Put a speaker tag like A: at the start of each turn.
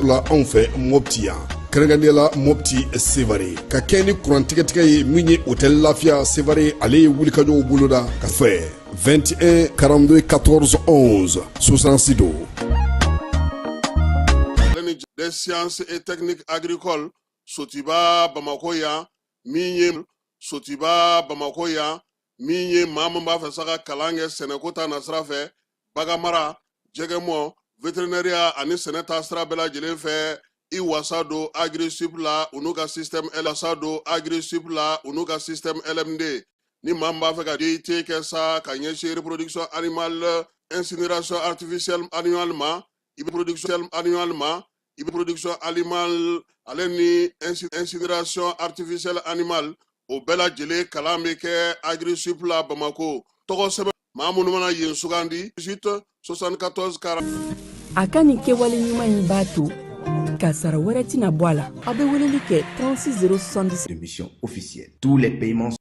A: la anw fɛ Mopti yan, kɛrɛnkɛrɛnnenya la Mopti Sevare, ka kɛ ni kurantigɛtigɛ ye min ye Hôtel Lafiya Sevare. Ale ye wulikajɔw boloda ka fɛ 21 42 14 11 66 don.
B: Des sciences et techniques agricoles, Sotiba Bamako yan, min ye Sotiba Bamako yan, min ye maa min b'a fɛ sa ka kalan kɛ sɛnɛko ta nasira fɛ, baganmara, jɛgɛmɔ, vétérinaire ani sɛnɛ ta sira bɛɛ lajɛlen fɛ, i wasa don Agrisup la, u n'u ka système L wasa don Agrisup la, u n'u ka système LMD. Ni maa min b'a fɛ ka DUT kɛ sa ka ɲɛsin reproduction animale, incinération artificielle animale ma, i bɛ production animale ma, i bɛ production animale ale ni incinération artificielle animale, o bɛɛ lajɛlen kalan bɛ kɛ Agrisup la Bamako. Tɔgɔ sɛbɛn maa minnu mana yen sugandi, 18 74 40.
C: A ka nin kɛwale ɲuman in b'a to kasara wɛrɛ tɛna bɔ a la. Aw bɛ weleli kɛ 36 070.
D: De mission officielle. Tous les paiements